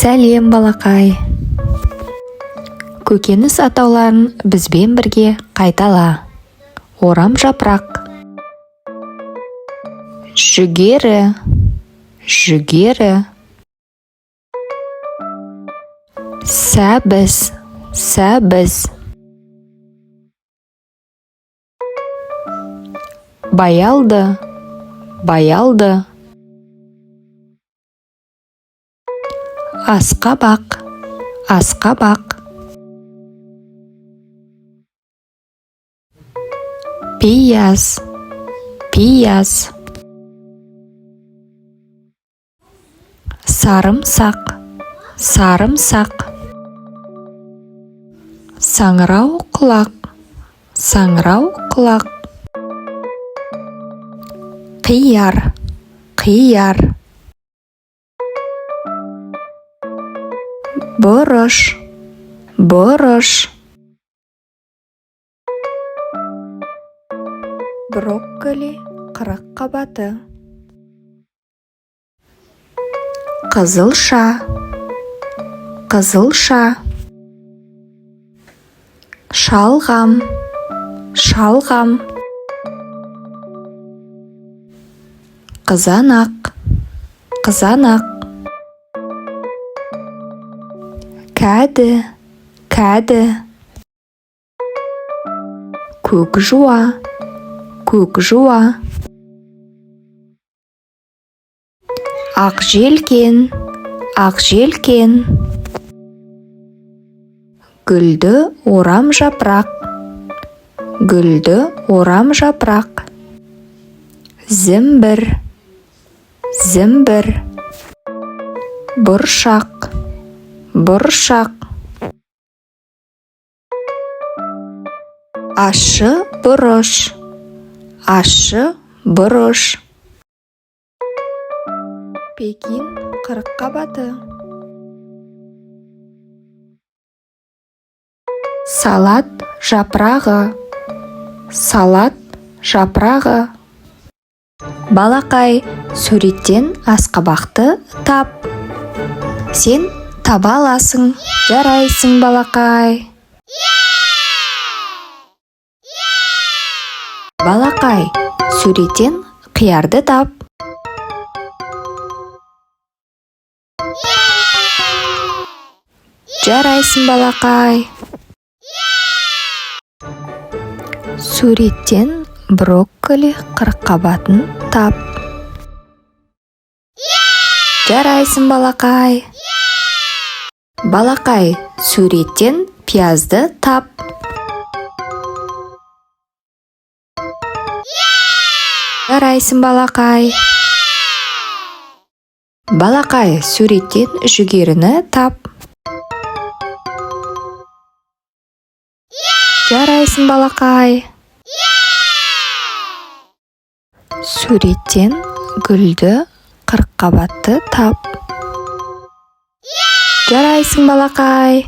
Сәлем, балақай! Көкөніс атауларын бізбен бірге қайтала. Орам жапырақ, жүгері, жүгері, сәбіз, сәбіз, баялды, баялды, асқабақ, асқабақ, пияз, пияз, сарымсақ, сарымсақ, саңырау құлақ, саңырау құлақ, қияр, қияр, бұрыш, бұрыш, брокколи қырыққабаты, қызылша, қызылша, шалғам, шалғам, қызанақ, қызанақ, кәді, кәді, көк жуа, көк жуа, ақ желкен, ақ желкен, гүлді орам жапырақ, гүлді орам жапырақ, зімбір, зімбір, бұршақ, бұршақ, ащы бұрыш, ащы бұрыш, пекин қырыққабаты, салат жапырағы, салат жапырағы. Балақай, суреттен асқабақты тап. Сен таба аласың. Жарайсың, балақай. Балақай, суреттен қиярды тап. Жарайсың, балақай. Суреттен брокколи қырыққабатын тап. Жарайсың, балақай. Балақай, суреттен пиязды тап. Жарайсың, балақай. Балақай, суреттен жүгеріні тап. Жарайсың, балақай. Суреттен гүлді қырыққабатты тап. Жарайсың, балақай.